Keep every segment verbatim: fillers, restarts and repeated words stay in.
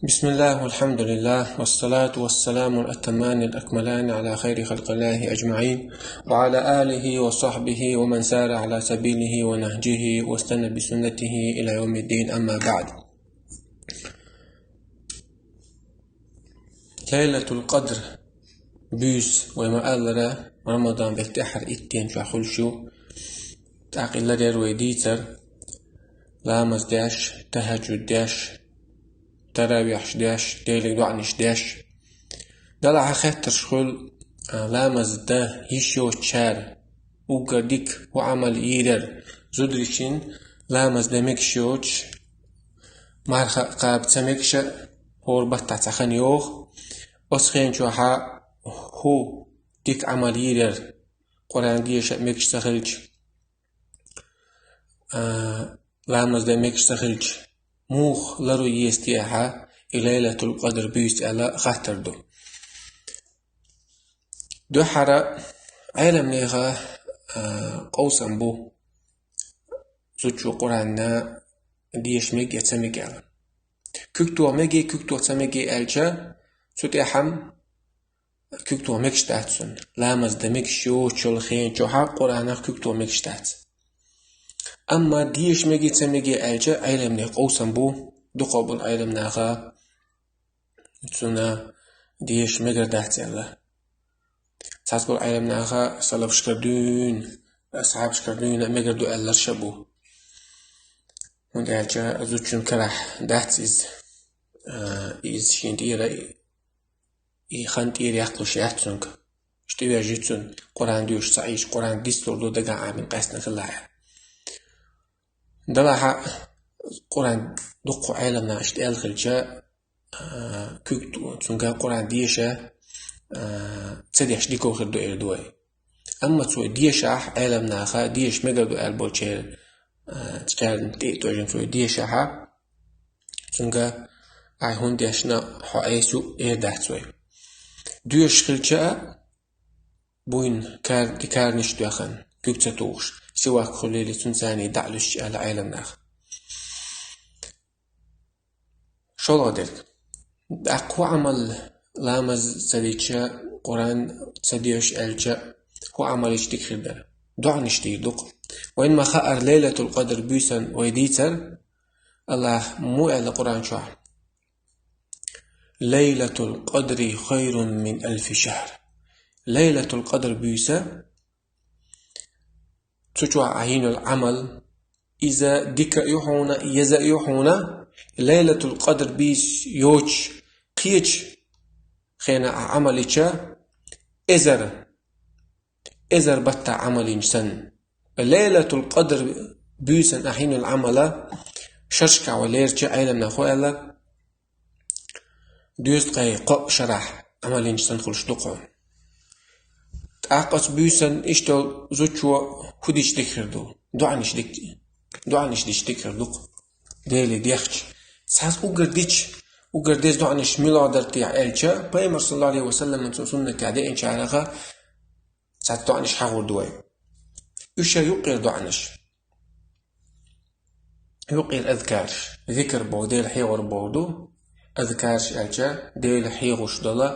بسم الله والحمد لله والصلاة والسلام الأتمان الأكملان على خير خلق الله أجمعين وعلى آله وصحبه ومن سار على سبيله ونهجه واستنى بسنته إلى يوم الدين، أما بعد. Лайлатул Къадр буьйса вай ма-аллара, Рамадан бетта тӀехьара итт ден чохь хуьлуш ю. ТӀаккха и ларъяр вай дийцар, ламаз деш, тахӀажжуд деш, таравихьаш деш, Деле доӀанаш деш. Делахь хеттарш хуьлу, а, ламаз дан йиш йоцучара, уггар дика хӀун Ӏамал йийр яра, зударшна ламаз дан мегаш йоцуш, марха а кхаба ца мегаш а, хӀора баттахь цхьа хан йогӀу. Оцу хен чохь хӀун дика Ӏамал йийр яра, Къуръан деша а мегаш ца хилча, а, ламаз дан мегаш ца хилча, муха ларъян еза техьа и Лайлатул Къадр буьйса аьлла хаттар ду. Дуьххьара Ӏеламнехан, а, къовсам бу, зудчо Къуръан деша мега я ца мега аьлла. Куьг тоха мега, куьг тоха ца мега аьлча, цу тӀехь-м куьг тоха мегаш дац цунна. Ламаз дан мегаш йоцучу хен чохь Къуръанах куьг тоха мегаш дац. Амма деша мега ца мега аьлча, Ӏеламнехан къовсам бу, дукхах болу Ӏеламнаха цунна деша мегар дац аьлла. Цхьацкъа болу Ӏеламнаха салафашкара дуьйна, асхьабашкара дуьйна мегар ду аьлларш а бу. ХӀунда аьлча зудчун карахь дац иза, а, иза шен тӀера и хан тӀера яккхалуш яц цуьнга. Иштта вежа ю цунна, Къуръан доьшуш ца Ӏийча, Къуръан дицлур ду дагахь Ӏамийна къаьстина хилла а. Делахь а Къуръан дуккха Ӏеламнаха иштта аьлла хилча, а, куьг ту-, цуьнга Къуръан деша, а, ца деш дика хир ду эр ду вай. Амма цо дешахь, Ӏеламнаха деша мегар ду аьлла болчеран, а, цкъаьрна тӀе а тӀоьжна цо дешахь, цуьнга ахь хӀунда дешна, хьо Ӏеса ю эр дац вай. Доьшуш хилча а, буйна кар-, каранаш а доьхна, куьг ца тухуш, сивак хуьлийла цунна, царний дӀа а луьстуш аьлла Ӏеламнаха. ШолгӀа дерг. ТӀаккха хӀун Ӏамал, ламаз ца дича, Къуръан ца деша аьлча, хӀун Ӏамал йича дика хир дара? ДоӀанаш дийр ду-кх. Вайна ма хаьара Лайлатул Къадр буьйсанна вай дийцар, АллахӀа муха аьлла Къуръан чохь: «Лайлатул Къадри хайрун мин алфи шахр». Лайлатул Къадр буьйса, цу чохь ахь йина йолу Ӏамал, иза дика а ю хьуна, еза а ю хьуна, Лайлатул Къадр буьйса йоцуш кхечу хенахь ахь Ӏамал йича, эзар, эзар баттахь Ӏамал йинчу санна. Лайлатул Къадр буьйсанна ахь йина йолу Ӏамал шаршкахь вай лерча, Ӏеламнаха хӀун аьлла? Доьзткъе кхоъ шарахь Ӏамал йинчу санна хуьлуш ду-кх хьуна. ТӀаккха оцу буьйсанна иштта зудчо хӀун дича дика хир ду? ДоӀанаш дика, доӀанаш дича дика хир ду-кх. Деле дехча, цхьацца уггар дича, уггар деза доӀанаш муьлха дара техьа аьлча, Пайхамар, саллаллаху Ӏалайхи ва саллам, цуьнан суннатехь деанчарех цхьацца доӀанаш хьахор ду вай. Уьш а юккъера доӀанаш. Юккъера азкарш. Зикр боху, Дела хьехор боху ду. Азкарш аьлча, Дела хьехош долу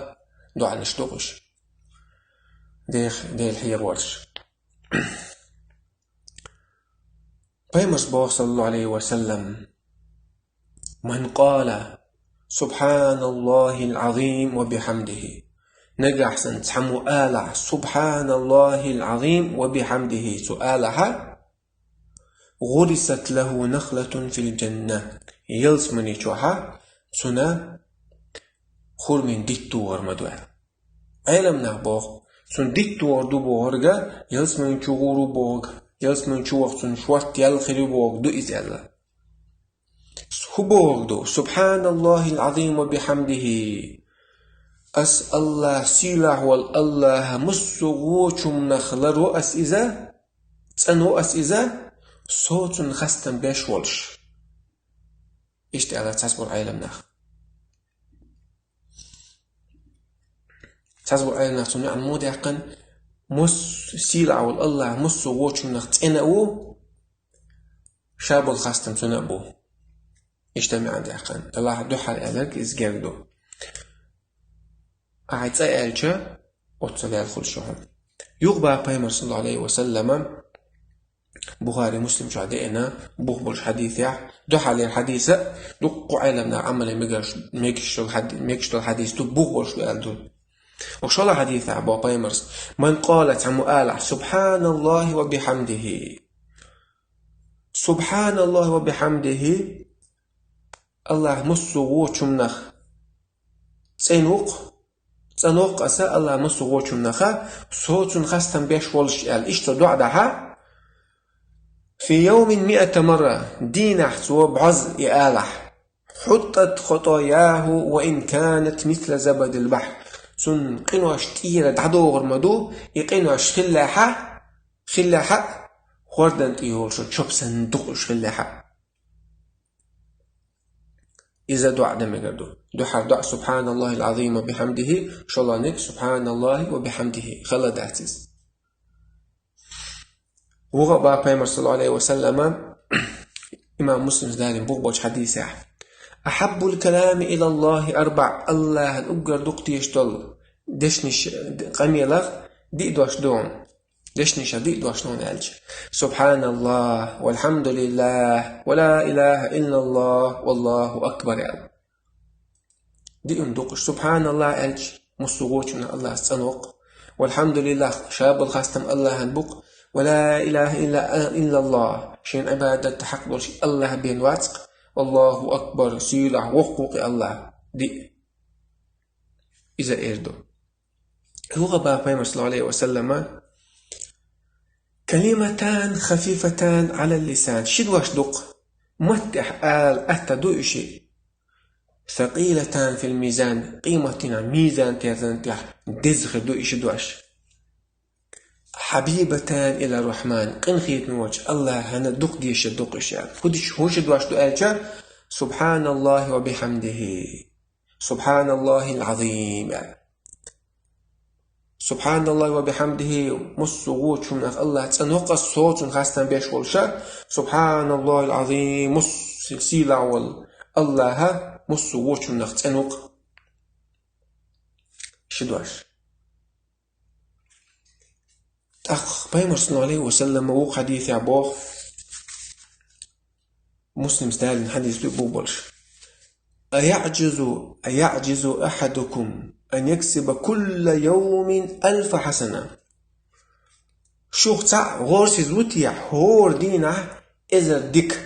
доӀанаш ду-кх уьш. Дех-, Дела хьехорш. Пайхамарс боху, саллаллаху Ӏалайхи ва саллам: «Ман къала: Субханаллахил Ӏазим ва бихьамдихи». Нагахь санна цхьаммо алахь: «Субханаллахил Ӏазим ва бихьамдихи», цо алахьа, «гӀурисат лаху нахлатун фил джанна». Ялсамани чохьа цуьнан хурмин дитт тухур ма ду аьлла. Ӏеламнаха боху, цуьнан дитт тухур ду бохург, ялсамани чу гӀур ву бохург, ялсамани чу вахча цуьнан шорта ял хир ю бохург ду иза аьлла. ХӀун бохург ду? «Субханаллахил Ӏазим ва бихьамдихи». Ас АллахӀ, сийлахь волу АллахӀ, массо а вочунах ларво ас иза, цӀанво ас иза, со цунна хастам беш волуш. Иштта аьлла цхьацца болу Ӏеламнаха. Цхьацца болу Ӏеламнаха цунна маьӀна муха даьккхина, массо а сийлахь волу АллахӀ массо а вочунах цӀена а ву, ша болу хастам цунна а бу. Иштта маьӀна даьккхина. Аллахьа дуьхьал аьлларг иза герга ду. Ахьа цӀа аьлча, оццул ял хуьлу шуна. Юха боху Пайхамара, саллаллаху Ӏалайхи ва саллама, Бухари, Муслим чохь деана, бух болуш хьадисехь, дуьхьал яр хьадис а, дуккха Ӏеламнаха Ӏамал ян мегаш-, мегаш долу хьади-, мегаш долу хьадис ду, бух болуш ду аьлла ду. Ва шолгӀа хьадисехь боху Пайхамара: «Ман къала», цхьаммо алахь: «СубхьаналлахӀи ва бихьамдихӀи». СубхьаналлахӀи ва бихьамдихӀи, Аллахь массо а вочуннах цӀена ву-кх, цӀена ву-кх аса Аллахь массо а вочуннаха, со цунна хастам беш волуш аьлла. Иштта доӀа дахь, «фи йовмин миата марра», дийнахь цо бӀозза и алахь, «хьуттат хатаяхӀу ва ин канат мисла забадил бахьр». Цунна къинош тӀера дӀадогӀур ма ду, и къинош хиллехь а, хиллехь а, хӀордан тӀе йолуш чоп санна дукха уьш хиллехь а. Иза доӀа дан мегар ду. Дуьххьара доӀа «СубхьаналлахӀил Ӏазим ва бихьамдихӀи», шолгӀаниг «СубхьаналлахӀи ва бихьамдихӀи». Хала дац иза. Вуха а боху Пайхамара, саллаллаху Ӏалайхи ва саллама, имам Муслима далийна бух болчу хьадисехь: «Ахьаббул калами илаллахӀи арбаӀ», Аллахьана уггар дукха дезаш долу дешнаш, къамелах диъ дош ду хьуна. Дешнашах диъ дош ду хьуна аьлча: «СубхьаналлахӀ, валхьамдулиллахӀ, ва ла илахӀа иллаллахӀ, валлахӀу акбар», аьлла. Диъна ду-кх уьш. «СубхьаналлахӀ» аьлча, массо а вочуннах Аллахь цӀена ву-кх. «ВалхьамдулиллахӀ», шаболу хастам Аллахьана бу-кх. «Ва ла илахӀа илла, иллаллахӀ», шена Ӏибадат дан хьакъ долуш Аллахь бен вац-кх. «АллахӀу акбар», сийлахь, воккха ву-кх и Аллахь. Диъ. Иза эр ду. Юха боху Пайхамара, саллаллаху Ӏалайхи ва саллама: «Калиматан хафифатан Ӏалал лисан». Ши дош ду-кх, маттехь ала атта ду и ши. «Сакъилатан фил мизан», къематдийнахь мизан-терзан тӀехь деза хир ду и ши дош. «Хьабибатан илар-Рахьман», къинхетам волчу Аллахьана дукха дезаш ду-кх и ши. ХӀун ду и ши, хӀун ши дош ду аьлча: «СубхьаналлахӀи ва бихьамдихӀи». «СубхьаналлахӀил Ӏазим», аьлла. «СубхьаналлахӀи ва бихьамдихӀи», массо а вочуннах Аллахь цӀена ву-кх аса, со цунна хастам беш волуш а. «СубхьаналлахӀил Ӏазим», массо а сийлахь волу Аллахь массо а вочуннах цӀена ву-кх. Ши дош. ТӀаккха Пайхамара, саллаллаху Ӏалайхи ва саллама, вукху хьадисехь боху, Муслима далийна хьадис ду бух болуш: «АяӀжизу, аяӀжизу ахьадукум ан яксиба кулла йовмин алфа хьасана?» Шух цхьаъ гӀорасиз ву те хӀора дийнахь эзар дика,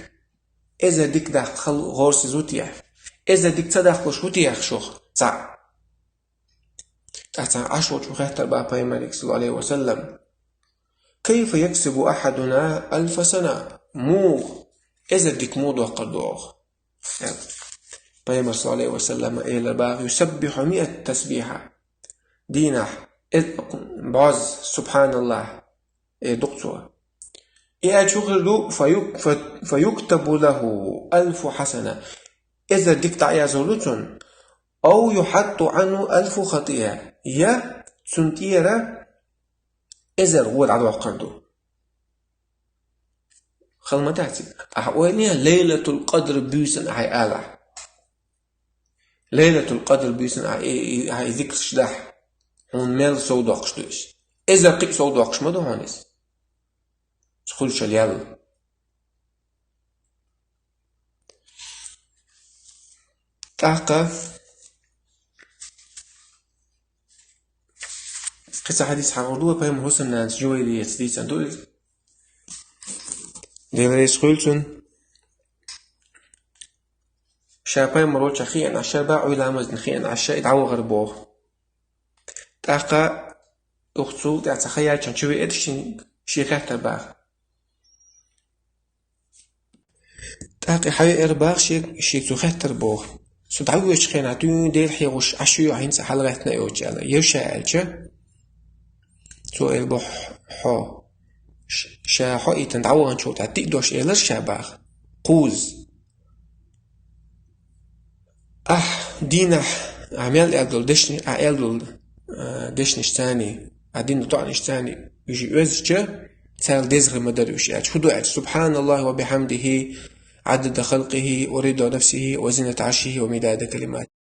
эзар дика даккха гӀорасиз ву те? Эзар дика ца даккхалуш ву те шух цхьаъ? ТӀаккха цхьана Ӏаш волчо хаттар боху Пайхамарга, саллаллаху Ӏалайхи ва саллам: «Кайфа яксибу ахьадуна алфа сана?» Муха, эзар дика муха доккхур ду оха? Пайхамара, саллаллаху Ӏалайхи ва саллам, элира боху: «Юсаббихьу миат тасбихьа». Дийнахь эз-, бӀозза «СубхьаналлахӀ» эр ду-кх цо. И аьлча хӀун хир ду? «Фа юк-, фа, фа юктабу лахӀу алфу хьасана». Эзар дика дӀаязлур ду цунна. «Ав юхьатту Ӏанху алфу хатӀиа». Я цунна тӀера эзар гӀо дӀадоккхур ду. Хала ма дац иза. Ахьа ойла е, Лайлатул Къадр буьйсанна ахьа и алахь. Лайлатул Къадр буьйсанна ахьа и, и, ахьа и зикраш дахь, хьуна мел сов доккхуш ду иза. Эзар кхин а сов доккхуш ма ду хьуна иза. Цу хуьлучул ял. ТӀаккха кхин цхьа хьадис хьахор ду, Пайхамара хӀусамнанас Жувайрияс дийцина ду иза. Дела реза хуьлда цунна. Ша Пайхамар волчохь хиъна Ӏаш, ша бакъ Ӏуьйламазна хиъна Ӏаш, и дӀавахара боху. ТӀаккха юха цул тӀаьхьа цхьа хан яьлча чу веара шен, шен хаттар боху. ТӀаккха и хьан веара боху шега, шега цо хаттар боху. Со дӀавоьдучу хенахь дуьйна Дела хьехош Ӏаш вуй хьо хӀинца а, хьалагӀаьттина а йоцуш аьлла. Я ша аьлча, цо эр боху: хьо. Ш-, ша хьо а йитина дӀаваханчул тӀаьхьа диъ дош элира ша боху. Кхузза. Ахь дийнахь, ахь мел аьлла долу дешнаш, ахь аьлла долу, а, дешнаш царний, ахь дина доӀанаш царний, уьш оьзча, царал деза хир ма дара уьш аьлча. ХӀун ду аьлча: «СубхьаналлахӀи ва бихьамдихӀи, عدد خلقه ورضا نفسه وزنة عرشه ومداد كلماته.